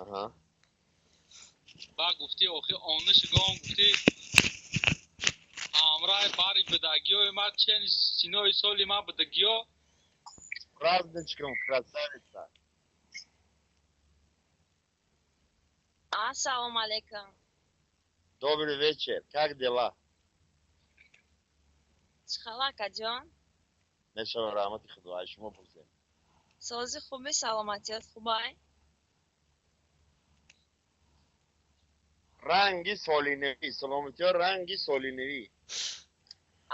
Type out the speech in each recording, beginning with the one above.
Аҳа. Ба гуфти охи онишгон гуфти ҳамраи бари бидагиёи ма чени синои соли ма бидагиё. Праздничком, красавица. Ассалому алейкум. Добрый вечер. Как дела? Чӣ хел, акаҷон? Мешава, раҳмати Худо. Ай шумо пурсем. Сози хуби, саломатият хубай? Ранги солинавӣ, саломатиё ранги солинавӣ.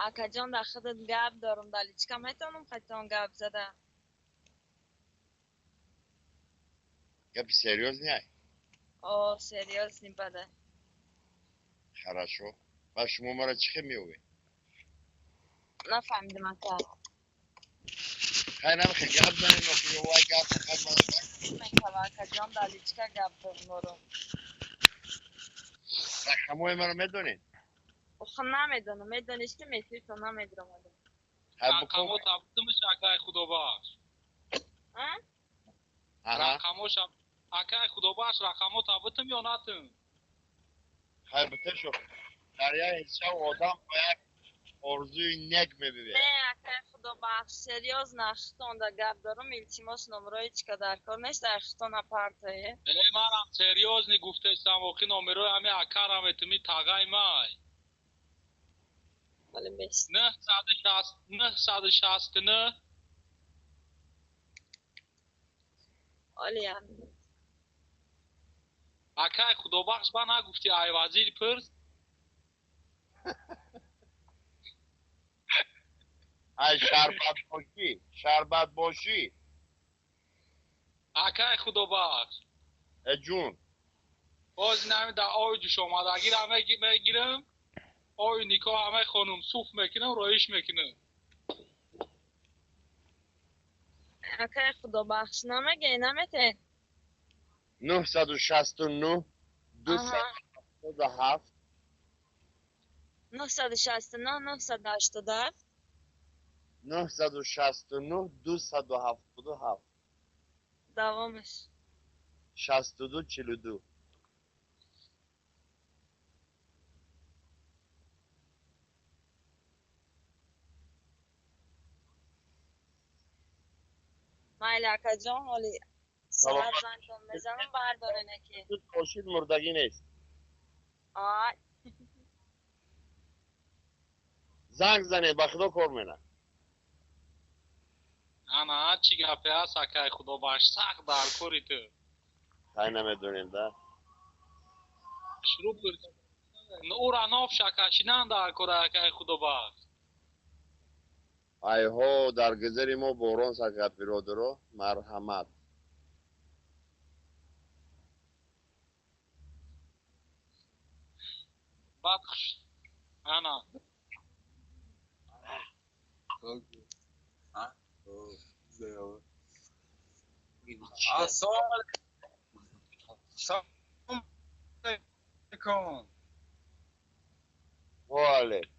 Акаҷон, дар худат гап дорум, дар личка метавонам хатон гап зада? Гапи серьёзный ай? О, серьёзный бада. Хорошо. Ба шумо мара чӣ хел меёвед? Нафаҳмидам, ака. Хай, намехе гап занем, охи ё вай гап фақат мара. Мешава, акаҷон, дар личка гап дорум. Рақамҳои маро медонед? Охи намедонам, медонистим, эфирто намедиромадам. Хай букун. Рақамо табдимиш, акай Худобахш. А? Аҳа. Рақамоша, акай Худобахш, рақамо табитим ё натим? Хай битешо. Дар як ҳисоб одам ба як орзуи нек мебивед. Не, акай Худобахш, серьёзно хитонда гап дорум, илтимос, номрои чика дар кор нест, дар хитон апартае. Э, манам серьёзный гуфтестам, охи номерои ҳами акарам этими тағай май. Вале бест. 960 969. Олия. Акай Худобахш, ба нагуфти ай вазир пирс? Ай шарбат бошӣ, шарбат бошӣ. Акай Худобахш. Э ҷун. Боз нами да ои ҷӯшомадагира мегирам, ои никоҳ мехонум, суф мекунам, роиш мекунам. Акай Худобахш, намегӯй, наметен? 969 277. 969 987. 969 277. Давомаш. 62 42. Майли, акаҷон, ҳоли соат зангтон мезанам, бардорене ки. Бошид, мурдагӣ нест. Ай. Занг занед, ба Худо кор мена. Ана чӣ гапе аст, акай Худобахш, сахт дар кори ту. Хай, намедонем да. Шурӯъ ура нофша кашидан дар кора, акай Худобахш. Айҳо, дар гузари мо борон сар кард, биродаро, марҳамат. Баъд ана. Ассалому алейкум. Ва алейк.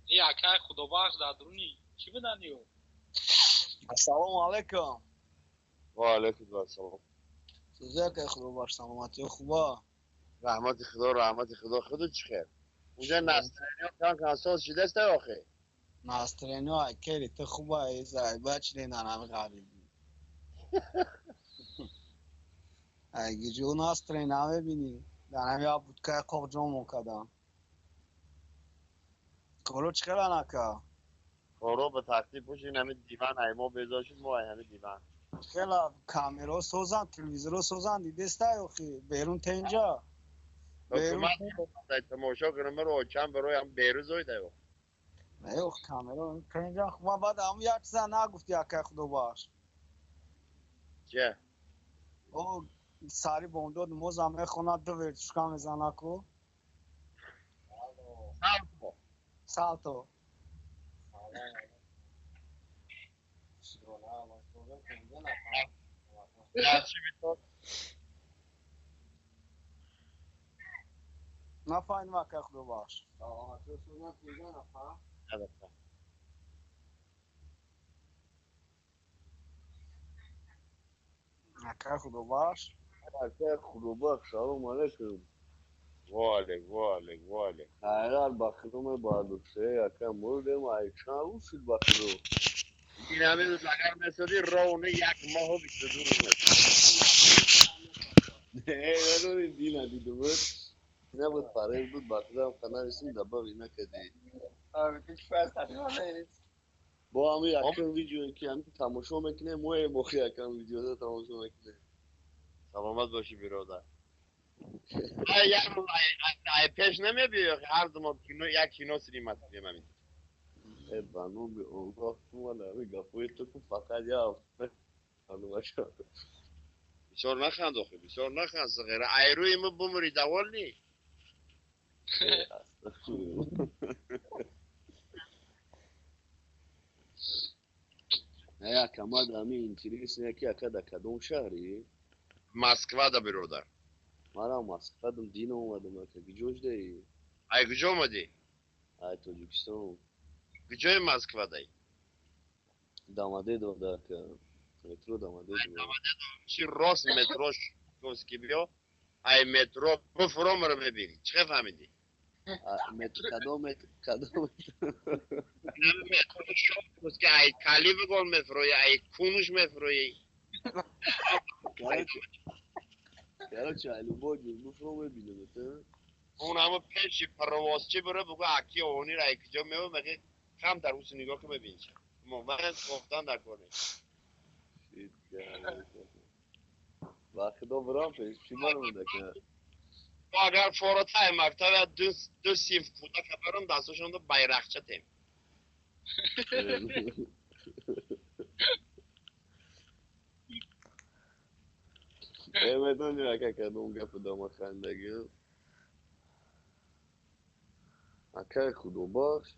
И акай Худобахш дар дуруни чӣ буданд ё? Ассалому алейкум. Ва алейкум ассалом. Сӯзи, акай Худобахш, саломатиё хуба? Раҳмати Худо, раҳмати Худо, худу чӣ хел? Унҷа настроение кам кам соз шидаста охи? Настроение ай кери ту хуба, изай бачиде нанами ғарибӣ. Ай гиҷо настроение намебинӣ? Дар ҳами як будкаи қоқ ҷомон кардам. Коро чӣ хелан, ака? Коро ба тартиб бошин, ҳами диван ай мо безор шуд, мо ай ҳами диван. Хела камеро созан, телевизоро созан, дидестай охи, берун тенҷа. Ҳукумат тамошо кунам, маро очам барои ҳам берӯз оида. Не, ох, камеро тенҷа хуба, баъд ҳам як чиза нагуфти, акай Худобахш. Че? О, сари бомдод намозам мехонад, ду вертушка мезана ку. Салто. Салто. Чӣ битон? Нафаҳмидам, акай Худобахш. Албатта. Акай Худобахш. Акай Худобахш, салом алейкум. Ва алейк, ва алейк, ва алейк. Хайрат ба худо мебардоште, акай мурдем, ай чанд рӯз шуд ба худо. Ин ҳамин рӯз агар месодӣ ровно як моҳу 22 рӯз мешуд. Не, медонӣ дина дидумат. Набуд парел буд ба худо ҳам нависим добавить накардӣ. Бо ҳамин якум видеое ки ҳамин тамошо мекунем, мои мохи якам видеода тамошо мекунем. Саломат бошӣ, биродар. Ай як рӯз ай пеш намебиё, ҳар ду кино як кино снимать кунем ҳамин. Э, ба номи Аллоҳ, ту ман ҳамин гапҳои ту ку фақат як ҳафта хандумаша. Бисёр наханд охи, бисёр наханд, сағира. Ай рӯи мо бумрӣ довольный? Э, астағфируллоҳ. Не, ака, мад ҳамин интересно ки ака дар кадом шаҳрӣ? Москва да, биродар. Манам Москвадам, дин омадам, ака, куҷо шудаӣ? Ай куҷо омадӣ? Ай Тоҷикистон. Куҷои Москва дай? Домодедово да, ака. Метро Домодедово. Чи рост метро Щёлковский биё, ай метро буфуро маро мебинӣ. Чӣ хел фаҳмидӣ? Метро кадом метро кадом метро Щёлковский ай кали вагон мефуроӣ, ай кунуш мефуроӣ. Короче, ай любой ҷур буфуро мебинам, это? Он ҳама пеши паровозчи бура бугӯ аки онир ай куҷо мео меги кам дар уси нигоҳ ки мебинӣ. Ман гуфтан дар кор нест. Ба худо бурам пеш чӣ манам ака? Агар форотай мактаб ду синф кӯдака барам дастошонда байрақча тем. Э, медонӣ ака кадом гапи дама хандагӣ? Акай Худобахш.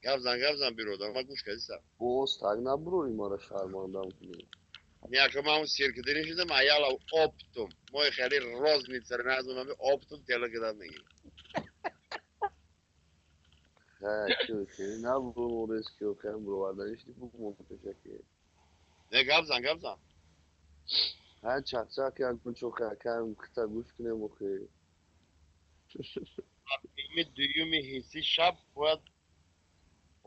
Гап зан, гап зан, биродар, ман гӯш кардисам. Боз так набурорӣ маро шармандам кунӣ. Няка ман сиркидини шудам, аяла оптом. Мои хеле розница назм ами оптом телеграм мегирем. Ҳа, ки хеле набурорес ки хеле буроварданиш бумон пешаки. Не, гап зан, гап зан. Ҳа, чақчақ як гунчоқи акаем хита гӯш кунем охи. Ими дуюми ҳисси шаб бояд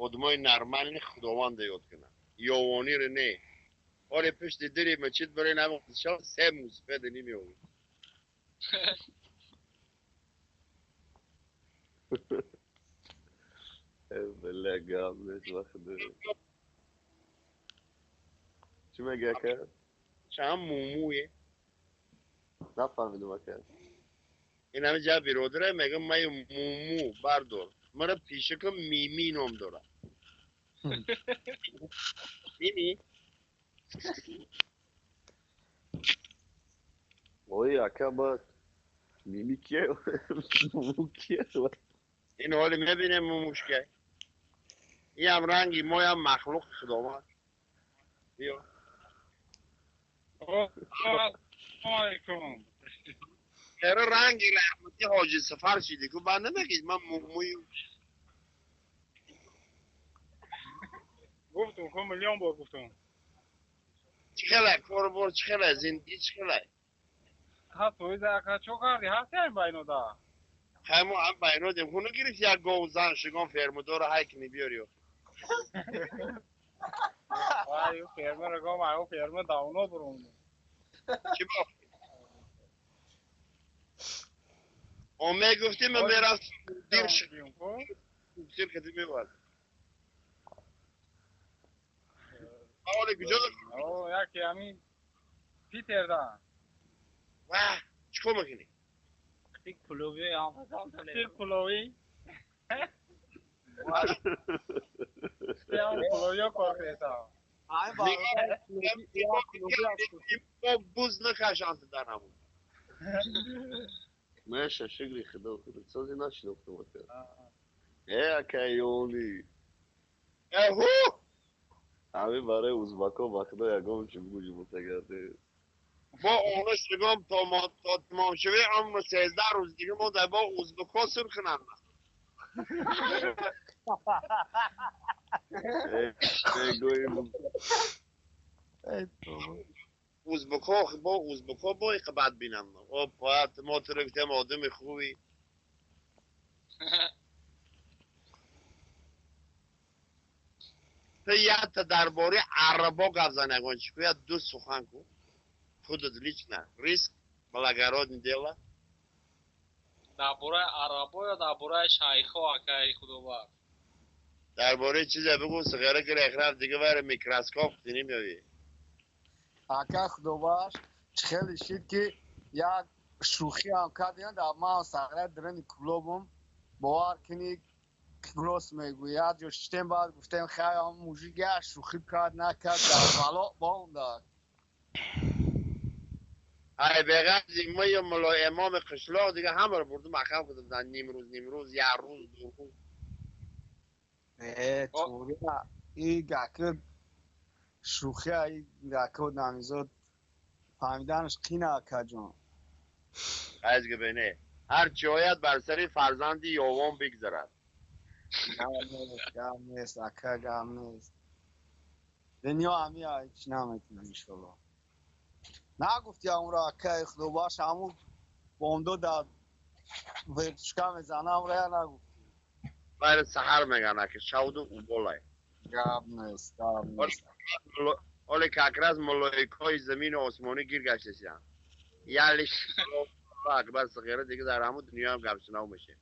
одамои нормальный худованда ёд кунанд. Ёвониро не. Оре пушти дири мачид барои нами шаб се мусфеда намеояд. Э, бля, гап нест ба худо. Чӣ меги ака? Чанд мумуе. Нафаҳмидам ака. Ин ҳами ҷа биродаре мегам май муму бардор. Мара пишакам Мими ном дорад. Мими? Ой, ака ба Мими кие? Муму кие? Ин ҳоли мебинем мумушка. Ин ранги моям махлуқи худованд. Биё. Салом алейкум. Чера ранги раҳмати ҳоҷи сафар шиди ку баъд намегӣ ман мумуи Гуфтум, ку миллион бор гуфтум. Чӣ хеле корбор, чӣ хеле зиндагӣ, чӣ хеле? Ҳа, тоиза ака чо карди? Ҳасти ҳамин байнода? Ҳамо ҳам байнодем. Хуну гирифт як гов зан шигон фермудора ҳай кини биёри. Ай, ю фермер гом, ай ю фермер давно бурум. Чӣ бо? О мегуфтим мерафт дир сир кади мевард. Ҳоли куҷо? О, яке ҳамин Питерда. Ва, чӣ кор мекунӣ? Тик кулови. Кулови кор кардам. Ай бародар, як кулови аз Бо буз накашанд дар ҳамон. Меша шукри худо худо сози нашинохтам ака. Э, ака ёни. Эҳу! Ҳамин барои узбако ба худо ягон чӣ бугӯ ҷуботагарде. Бо оно шигом то тамом шуви умр 13 рӯз дига мо дар бо узбако сур кунанд. Э, гои Эй, тоба. узбекҳо бо узбекҳо бо иқа бад бинам. О бояд мо туро гуфтем одами хуби. Ту якта дар бораи арабо гап зан, ягон чӣ ку, як ду сухан ку. Худат лично риск благородный дело. Дар бораи арабо ё дар бораи шайхҳо, акаи Худобахш? Дар бораи чизе бигӯ, сиғара ки рехрафт, дига вайра микроскоп тинӣ меоӣ. Ака Худобахш, хеле шид ки як шӯхӣ ҳам кардем, дар ман сағра дарани клубум, бовар кунӣ, рост мегӯяд, ҷо шиштем, баъд гуфтем хай, ҳам мужик як шӯхӣ кард, накард, дар бало бонда. Ай беғарзи ма ё мулло имоми қишлоқ дига ҳамаро бурдум маҳкам кардам, нимрӯз нимрӯз, як рӯз, ду рӯз. Э, тура и гаки шӯхия, и гаки намизод фаҳмиданаш қина, акаҷон. Айз гибене ҳар чӣ ояд бар сари фарзанди ёвон бигзарад. Гап нест, гап нест, ака, гап нест. Дунё ҳамия, ҳеч наметунам, иншолло. Нагуфти амро, акаи Худобахш, ҳамун бомдо дар вертушка мезанам ра нагуфти? Байра саҳар меган, аки шавду уболай. Гап нест, гап нест. Оле как раз малоикҳои замину осмонӣ гир гаштасиянд. Ялиш акбар сағира дига дар ҳамун дунёам гапшунав мешем.